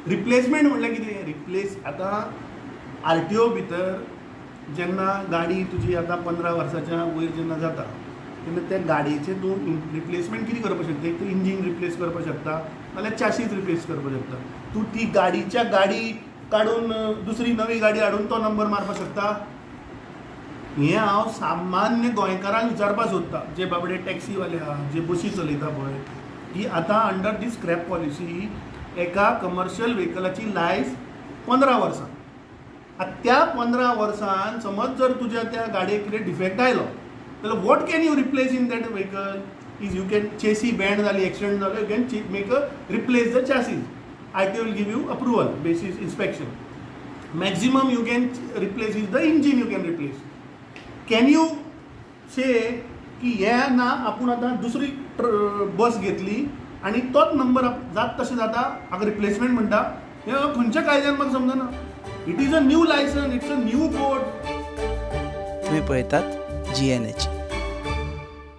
Replacement म्हणल्यार कितें? Replace आतां आरटीओ भितर जेन्ना गाडी तुजी आतां 15 वर्साच्या वयर जेन्ना जाता तेन्ना त्या गाडयेचें तूं रिप्लेसमेंट कितें करपाक शकता? एक तर इंजीन रिप्लेस करपाक शकता नाल्यार चासीस रिप्लेस करपाक शकता. तूं ती गाडीच्या गाडी काडून दुसरी नवी गाडी हाडून तो नंबर मारपाक शकता? हें हांव सामान्य गोंयकारांक विचारपाक सोदतां, जे बाबडे टॅक्सीवाले आहा, जे बशी चलयता पळय, की आतां अंडर दीस स्क्रॅप पॉलिसी एका कमर्शियल व्हेकलाची लायफ 15 वर्सां. आतां त्या 15 वर्सान समज जर तुज्या त्या गाडयेक कितें डिफेक्ट आयलो जाल्यार what can you replace in that vehicle is you can chassis bend जाली, एक्सिडंट जालो, you can make a replace the chassis. RTO will give you approval basis inspection. Maximum you can replace is the engine you can replace. Can you say की हे ना आपूण आतां दुसरी बस घेतली आनी तोच नंबर जात तशें जाता हाका रिप्लेसमेंट म्हणटा? हें खंयच्या कायद्यान म्हाका समजना. It is a new license, it's a new code. तुम्ही पळयतात जीएनएच.